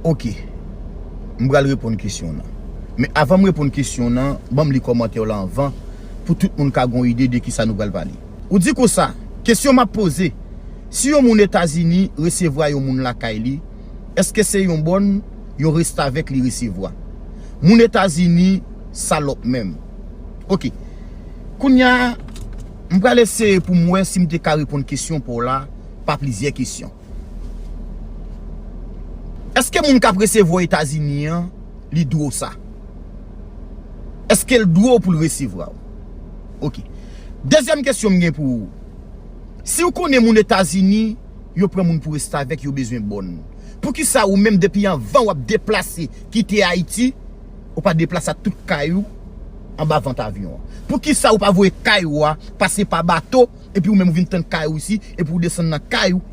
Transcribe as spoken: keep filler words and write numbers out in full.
Ok. M pral reponn kesyon nan. Men avan m reponn kesyon nan, ban m li kòmantè w la anvan, pou tout moun ka gon ide de kisa nou pral pale. Ou di konsa, kesyon m ap poze, si yon moun Etazini resevwa yon moun lakay li, èske se yon bòn, yon restavèk li resevwa? Moun Etazini salòp menm. Ok. Kounye a, m pral eseye pou m wè si m te ka reponn kesyon pa w la pa plizyè kesyon. Èske moun k ap resevwa w Etazini an, li dwe w sa? Èske l dwe w pou l resevwa w? Ok. Dezyèm kesyon m gen pou ou. Si w konnen moun Etazini, yo pran moun pou restavèk, yo bezwen bòn. Poukisa ou menm depi anvan w ap deplase kite Ayiti, ou pa deplase ak tout kay ou anba vant avyon an? Poukisa ou pa voye kay ou a pase pa bato, epi ou menm ou vin tann kay ou isi, epi ou desann nan kay ou,